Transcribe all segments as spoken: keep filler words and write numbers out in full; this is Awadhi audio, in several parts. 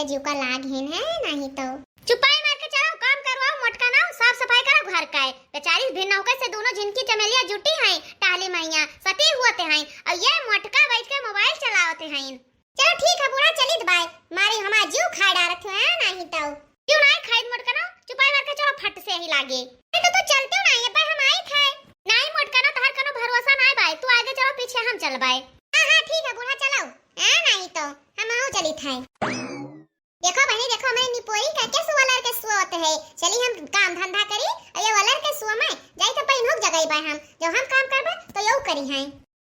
जीव का लाग हिन है, नाही तो। चुपाई मार के चलो, काम करवाओ मोटका नाऊ, साफ सफाई करो घर का। बेचारी बिन नौकर से दोनों झिनकी चमेलिया जुटी हैं, टहली मैया सती हुअते हैं, और ये मोटका बैठ के मोबाइल चलावते हैं। चलो ठीक है बूढ़ा, चलित बाय, मारी हमार जीव खाए डारत हो, हाँ, नाही तो। जीव नाही खाइत मोटका नाऊ, चुपाई मार के चलो फट से ही लागे। अरे तो तू चलते हो नाही, अब हम आइत है। नाही मोटका नाऊ, तोहर कोनो भरोसा नाही बाय, तू आगे चलो पीछे हम चलबाय। हाँ, हाँ, ठीक है बूढ़ा, चलो। हाँ, नाही तो, हम हूँ चलित है। देखो बहिनी, देखो, हमरे निपोरी का के सुअलर के सोत है। चली हम काम धंधा करी, और ये वलर के सुअ में जाई तो पहिनो जगह बाय हम। जब हम काम करबे तो यू करी हैं।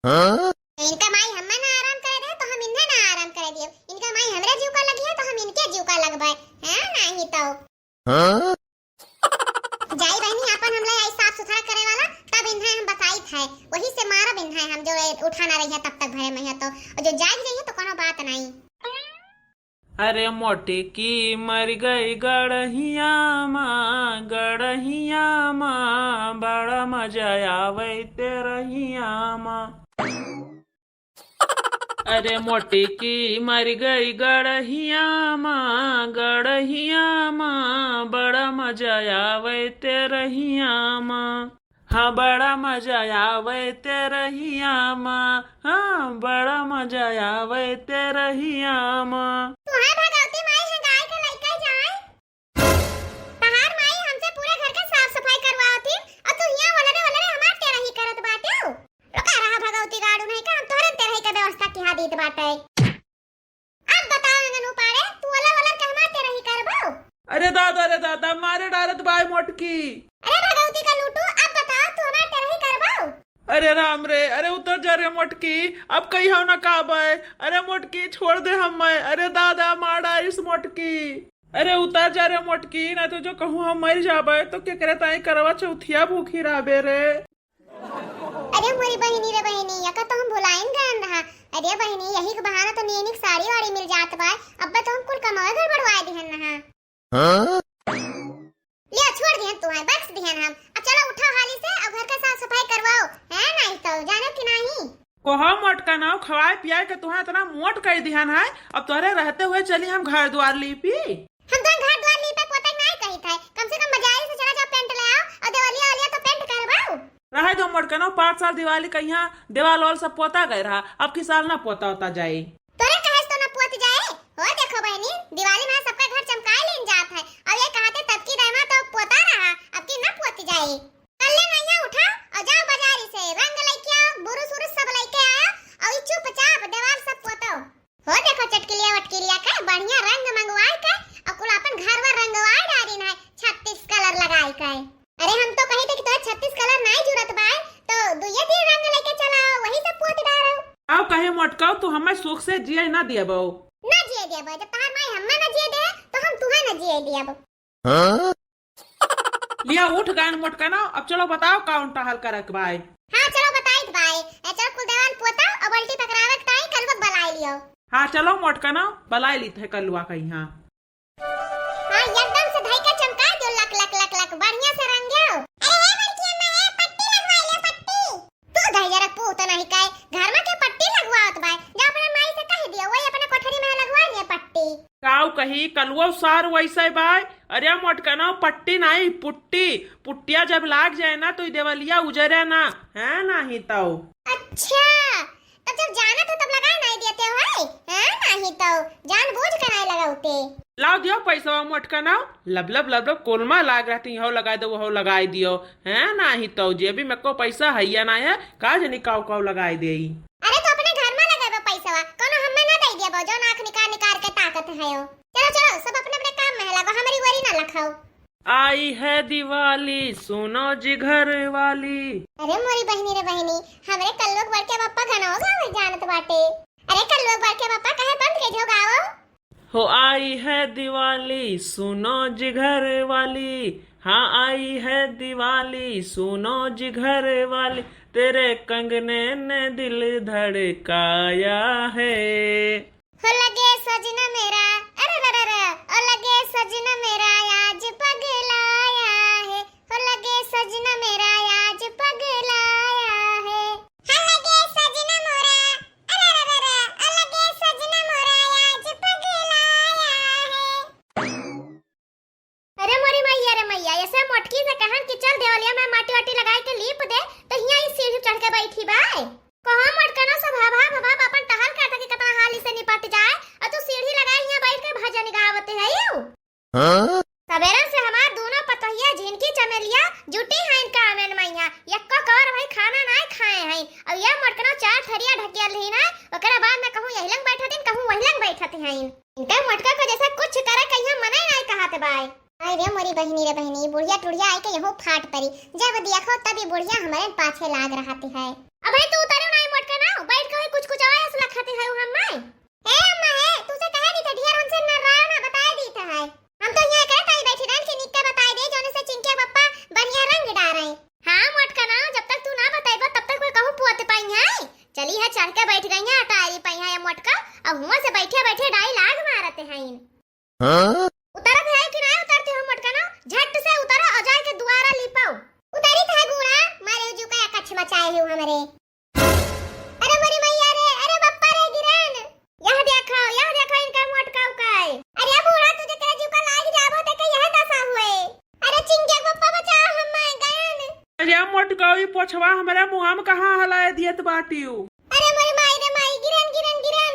हाँ? इनका माई हमें ना आराम करे दे तो हम इन्हें ना आराम करे दियो। इनका माई हमरे जीव का लगी है तो हम इनके जीव का लगबे। हाँ, नाही तो। हाँ? जाई बहिनी, आपन हमला आई साफ सुथरा करे वाला, तब इन्हें हम बताइत है। वही से मारब इन्हें हम, जो ये उठाना रही है तब तक भरे में है तो, और जो जाग जाइए तो कोनो बात नहीं। अरे मोटकी मर गई गड़हिया मा, गड़हिया मा, बड़ा मजा आवे तेरहिया मा। अरे मोटकी मर गई गड़हिया मा, गड़हिया मा, बड़ा मजा आवे तेरहिया मा। हाँ, बड़ा मजा आवे तेरहिया मा, हाँ, बड़ा मजा आवे तेरहिया मा। तुहार भगवती माई है गाय के लइका जाए। तहार माई हमसे पूरे घर के साफ सफाई करवावत ही, और तू हियां वलरे वलरे हमार तेरही करत बाटे। रुका रहा भगवती गाड़ू नहीं का, हम तोहरे तेरही के व्यवस्था किहा दीत बाटे। अब बताओ अंगन उपाड़े, तू ओला ओला कहमा तेरही करबो? अरे दादा, अरे दादा, मारे डारत बाय मोटकी। अरे भगवती का लूटू, अब बताओ तू हमार तेरही करबो? अरे राम रे, अरे उतर जा रे मोटकी, अब कहियो ना कहबे। अरे मोटकी छोड़ दे हमें, अरे दादा मार डारिस मोटकी। अरे उतर जा रे मोटकी, ना तो जो कहूँ हम मर जाबे तो केकरे ताई करवा चौथिया भूखी रहबे रे। अरे मोरी बहिनी रे बहिनी, यका तो हम भुलाइन गयन रहा। अरे बहिनी, यही के बहाना तो नेनिक साड़ी वाड़ी मिल जात बा। अब्बे तो हम कुल कमावे गड़बड़वाए दिहन रहा। हाँ? लिया, छोड़ दिहन तुहाई, बख्श दिहन हम। अब चलो उठो हाली से और घर का साफ सफाई करवाओ, है नहीं तो, जाने कि नहीं? कोहो मोटका नाऊ, खवाए पियाए के तुहाई इतना मोट कर दिहन है, अब तोहरे रहते हुए चली हम घर द्वार लीपी। हम तो घर द्वार लीपे पोते नहीं कही थे, कम से कम बाजारी से चला जाओ, पेंट ले आओ और देवलिया वलिया तो पेंट करवाओ। रहे दो मोटका नाऊ, पाँच साल दिवाली कहिया देवाल वाल सब पोता गए रहा, अब की साल ना पोता होता जाए। तोरे कहे से तो ना पोत जाए। हो देखो बहिनी, दिवाली में सबका घर चमकाए लेन जात है, और ये कहते तब की दाई मा तो पोता रहा, अब की ना पोत जाए। कल्ले नैया उठा और जाओ बाजारी से रंग लेके आओ, बुरुस उरुस सब लेके आया और ये चुपचाप देवाल सब पोतो। हो देखो चटकिलिया वटकिलिया का बढ़िया रंग मंगवाए के और कुल अपन घरवा रंगवाए डारी ना, छत्तीस कलर लगाए के। अरे हम तो कही थे कि तोहे छत्तीस कलर नाई जरूरत बाय, तो दुइये तीन रंग लेके चला, वही से पोत डारो। आओ कहे मोटकाओ, तू हमें सुख से जिए ना दियबो। ना जिए दियबो, जब तहार माई हमें ना जिए दे, तो हम तुहे ना जिए दियबो। हाँ? लिया उठ गान मोटका ना, अब चलो बताओ कौन टहल करक बाय। हाँ चलो बताइत बाय, ए चलो कुल देवाल पोता और बल्टी पकड़ावे के ताई कलुआ बलाई लियो। हाँ चलो मोटका ना, बलाई लीत है कलुआ कहिया। हाँ, एकदम से धई के चमका दियो, लक, लक, लक, लक, बढ़िया से रंग्यो। अरे हे बड़की अम्मा, ए पट्टी लगवाई ले, पट्टी। तू धई जरा पूत नहीं काई, घर में के पट्टी लगवावत बाय, जा अपने माई से कह दियो, वही अपने कोठरी में लगवा लिए पट्टी। काऊ कही, कलुआ सार वैसे बाय। अरे मोटकनो, पट्टी नहीं, पुट्टी। पुट्टिया जब लाग जाए ना, तो ई देवलिया उजरे ना, है नाही तो। अच्छा, तब जब जानत हो तब लगाए नहीं देते हो, है? हाँ, नाही तो जानबूझ के नहीं लगावते। लाओ दियो पैसा मोटकनो, लब लब लब लब कोलमा लाग रहती, हो लगाए दो, हो लगाए दियो, है? नाही तो जेबी में को पैसा है या ना है, का जनी काऊ काऊ लगाए देई। अरे तो अपने घर में लगाबो पैसवा, कोनो हमें ना दे देबो, जो नाक निकार निकार के ताकत है हो। चलो चलो, सब अपने अपने काम में लगो, हमारी वरी ना लखाओ। आई है दिवाली सुनो जी घर वाली। अरे मोरी बहिनी रे बहिनी, हमरे कल्लुआ के बड़के पप्पा गनवा गावे जानत बाटे। अरे कल्लुआ के बड़के पप्पा कहे बंद के जो गावो। हो आई है दिवाली सुनो जी घर वाली, हाँ आई है दिवाली सुनो जी घर वाली, तेरे कंगने ने दिल धड़काया है। हो लगे सजना मेरा, अरे रे रे रे, ओ लगे सजना मेरा आज पगलाया है। हो लगे सजना मेरा आज पगलाया है। हो लगे सजना मोरा, अरे रे रे रे, ओ लगे सजना मोरा आज पगलाया बाय। कहो मोटकनो सब हब हब हब अपन टहल करता कि कितना हाली से निपट जाए, और तू सीढ़ी लगाए हियाँ बैठ के भजन गावत है यू। हाँ? सबेरन से हमार दोनों पतोहिया झिनकी चमेलिया जुटी हैं कामेन मइहाँ, यक्को कवर भाई खाना नाय खाए हैं, और ये मोटकनो चार थरिया ढकियल ही ना, ओकरे बाद में कहूँ यही लंग बैठत हैं, कहूँ वही लंग बैठत हैं। इनका मोटका को जैसे कुछ करे कहिया मने नाय कहत बाय। हाय रे मोरी बहिनी रे बहिनी, बुढ़िया टुढ़िया आइके यहू फाट परी। जब देखो तब ई बुढ़िया हमरे पाछे लाग रहत है। अबे तू उतरो नाई मोटका ना, बैठ के कुछ कुछ आवाज लखत है हम मैं। ए अम्मा हे, तू से कहे दी तो ढेर हमसे न राव ना बताए दी तो है। हम तो यहाँ करे ताई बैठी रहन के निक्का बताए दे, जोने से चिंकिया पप्पा बढ़िया रंग डारे। हाँ मोटका ना, जब तक तू ना बताइबा तब तक कोई कहूँ पुअत पाई है। चली है चढ़ के बैठ गई है अटारी पई है ये मोटका, अब हुआ से बैठे बैठे डाई लाग मारते हैं। हाँ? उतरत है कि नाय उतरते हो मोटकनो? झट से उतरो और जाए के दुआरा लिपाओ। उतरित है बूढ़ा, मारे जू का कच्छ मचाए हो हमरे। अरे मोरी मैया रे, अरे बप्पा रे गिरन। यह देखो, यह देखो इनका मोटका उकाए। अरे बूढ़ा, तू जेकरा जू का लाग जाबो ते के यह दशा हुए। अरे चिंकिया बप्पा बचाओ हम गयन। अरे मोटका, ई पोछवा हमरे मुँह में कहाँ हलाए दियत बाटियो? अरे मोरी माई रे माई, गिरन, गिरन, गिरन।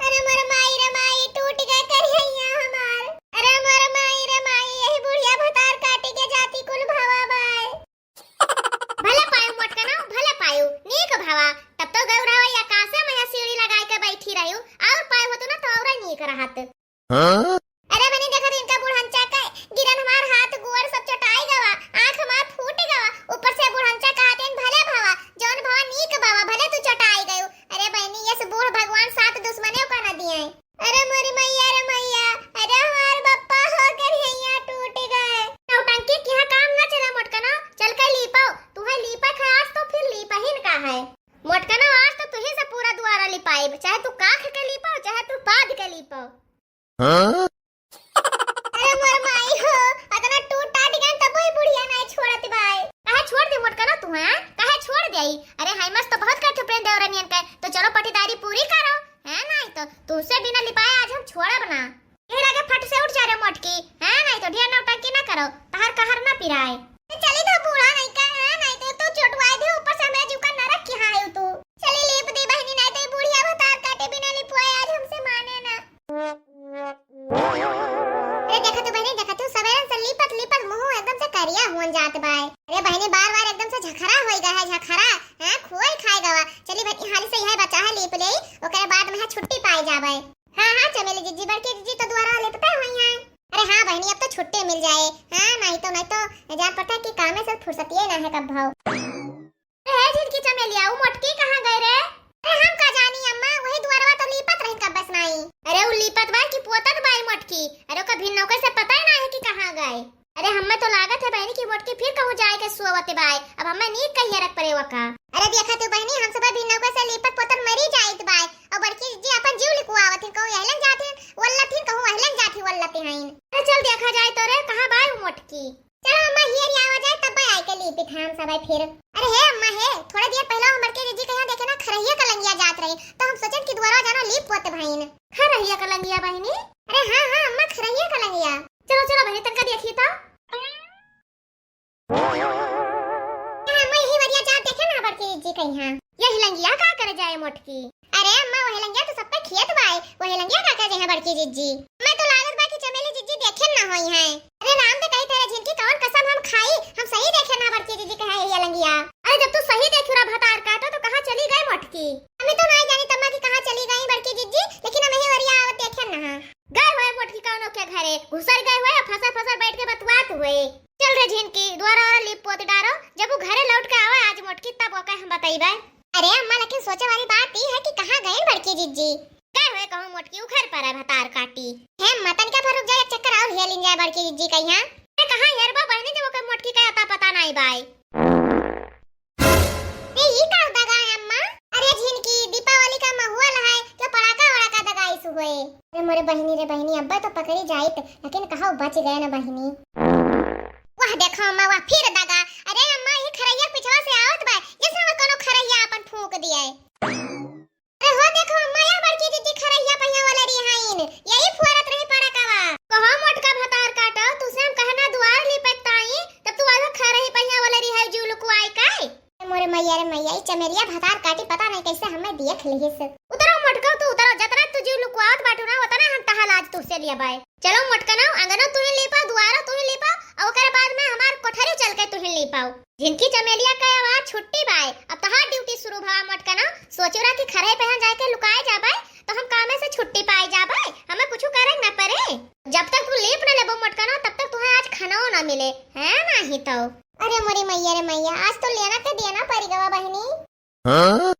अरे मोर माई रे माई, टूट गए करिहैया हमार। अरे मोर माई रे माई, यही बुढ़िया भतार काटी के जाती कुल भवा बाय। भले पायो मोटकनो, भले पायो, नीक भवा। तब तो गौ रहवै आकाशे में सीढ़ी लगाए के बैठी रह्यू, और पायो होतो ना तो और नीक रहत। हाँ? अरे बहिनी, देखत इनका बुढ़नचा के, गिरन हमार हाथ गोड़ सब चटाई गवा, आँख हमार फूट गवा, ऊपर से बुढ़नचा कहत हैं, "भले भवा, जौन भवा नीक बावा, भले तू चटाई गयो।" अरे बहिनी, यस बूढ़ भगवान सात दुश्मने का न दिए। अरे मोरी मैया रे मैया, अरे हमार बप्पा हो करिहैया टूट गए। नौटंकी के यहाँ काम ना चले मोटकनो, चल के लीपो, तू है लीपे खास तो फिर लीपहिन का है। मोटकनो आज तो तुही से पूरा दुआरा लिपाइब, चाहे तू काख के लीपो, चाहे तू पाद के लीपो। हाँ? अरे मोर माई हो, अतना टूट टाट गन तब ही बुढ़िया नाय छोड़त बाय। काहे छोड़ दे मोटकनो तू, हैं? काहे छोड़ देई? अरे हाय मस्त बहुत कर थुपरेन देवरनियन के, तो चलो पटीदारी पूरी करो, हैं? नाय तो तुझसे बिना लिपाए आज हम छोड़ब ना। यही लगे फट से उठ जा रे मोटकी, हैं? नाय तो ढेर नौटंकी ना करो, तहर कहर ना पिराए। तो चली तो बूढ़ा नहीं का, हैं? नाय तो तू चोटवाए दे, ऊपर से हमें जुका नरक की हाँ है तू। चली लीप दी बहिनी, नाय तो ये बुढ़िया भतार काटे बिना लिपवाए आज हमसे माने ना। अरे देखा तू बहिनी, देखा तू, सबेरन से लीपत लीपत मुंह एकदम से करिया हुन जात बाय। अरे बहिनी, बार बार एकदम से झखरा होई गया है, झखरा, हैं, खोई खाए गवा। चली बहिनी, हाली से यह बचा है लीप ले, ओकरे बाद में है छुट्टी पाए जाबे। हाँ हाँ चमेली जिज्जी, बड़की जिज्जी तो दुआरा लिपते हुई हैं। अरे हाँ बहिनी, अब तो छुट्टी मिल जाए। हाँ नहीं तो, नहीं तो जान पड़ता है कि कामे से फुर्सतिये ना है कब भाव। अरे हे झिनकी चमेलिया, उ मोटकी कहाँ गए रे? अरे हम का जानी अम्मा, वही दुआरवा तो लीपत रही कब बस नाई। अरे उ लीपत बा कि पोतत बाई मोटकी? अरे ओकर भिन्नौके से पता ही ना है कि कहाँ गए। अरे हम्मे तो लागत है बहिनी कि मोटकी फिर कहूँ जाए के सोवत बाय, अब हम्मे नीक कहिए रख पड़े वका। अरे देखा तू बहिनी, हम सब भिन्नौके से लीपत पोतत मरी जाइत बाय, और बड़की जिज्जी अपन जीव लिकुआवत हिन, कहूँ यहलन जात हिन, वल्लत हिन, कहूँ वहलन जात हिन, वल्लत हईन। अरे चल देखा जाए तो रे, कहाँ बाय उ मोटकी? चलो अम्मा, हियर आवा जाए, तब आए के लीपित हम सब फिर। अरे हे अम्मा हे, थोड़ा देर पहले हम बड़की जिज्जी के यहाँ देखे ना, खरहिया कलंगिया जात रही, तो हम सोचन कि दुआरा जानो लीप पोत भईन। खरहिया कलंगिया बहिनी? अरे हाँ हाँ अम्मा, खरहिया कलंगिया। चलो चलो बहिनी, तनका देखी तो। अम्मा, यही वरिया जात देखे ना बड़की जिज्जी के यहाँ। यही लंगिया का करे जाए मोटकी? अरे अम्मा, वही लंगिया तो सबके खेत बाय, वही लंगिया का करे जाए बड़की जिज्जी? मैं तो लागत बा कि चमेली जिज्जी देखे ना होई हैं। अरे राम तो कही तेरे झिनकी कौन कसम हम खाई, हम सही देखे ना बड़की जिज्जी कहे ये लंगिया। अरे जब तू सही देखी रहा भतार काटो तो कहाँ चली गई मोटकी? हमें तो ना जानी तम्मा कि कहाँ चली गई बड़की जिज्जी, लेकिन हम यही वरिया आवत देखे ना। गए हुए मोटकी कौनो के घरे, घुसर गए हुए, फसर फसर बैठ के बतुआत हुए। चल रे झिनकी, दुआरा वाला लीप पोत डारो, जब वो घरे लौट के आवे आज मोटकी, तब ओके हम बतइबे। अरे अम्मा, लेकिन सोचे वाली बात ई है कि कहाँ गए बड़की जिज्जी? गए हुए कहूँ मोटकी उखर पर है भतार काटी। हे अम्मा, तनिका भर रुक जाए, एक चक्कर और हेल इन जाए बड़की जिज्जी के यहाँ। अरे कहाँ हेरबा बहिनी, जब ओके मोटकी का अता पता नाई बाय। ए, ई का दगा है अम्मा? अरे झिनकी, दीपावली का माहौल है, क्या पड़ाका वड़ाका दगाइस हुए? अरे मोरे बहिनी रे बहिनी, अब्बा तो पकड़ी जाइत, लेकिन कहाँ बच गए ना बहिनी। वाह देखो अम्मा, वाह फिर दगा। अरे अम्मा, ये खरहिया पिछवा से आवत बा, जैसे वो कोनो खरहिया अपन फूंक दिया है। अरे हो देखो अम्मा, या बड़की जिज्जी खरहिया पहिया वाला रिहाइन, यही फुआरत रही पड़ाकावा। कहो मोटका भतार काटो, तुसे हम कहना दुआर लिपत ताई, तब तू आधा खरही पहिया वाला रिहाई जीव लुकुआई काई? मोरे मैया रे यही चमेलिया भतार काटी, पता नहीं कैसे हमें देख लिहिस। उतरो मोटकऊ, तू उतरो, जतना तू जीव लुकवावत बाटू ना, उतना हम तहार लाज तुहसे लिया बाय। चलो मोटकनऊ, अंगनो तुही लीपा, दुआरो तुही लीपा, और ओकरे बाद में हमार कोठरी चल के तुही लीपाऊ। झिनकी चमेलिया के आवाज छुट्टी बाय, अब तहार ड्यूटी शुरू भवा मोटकनऊ। सोचू रहा कि खरही पे हम जाके लुकाए जाबाय, तो हम कामे से छुट्टी पाए जाबाय, हमें कुछ करे ना पड़े। जब तक तू लीप न लेबो मोटकनऊ, तब तक तुहे आज खानाओ ना मिले, है नाही तो। अरे मोरी मैया रे मैया, आज तो लेना के देना पड़ गवा बहिनी। हाँ?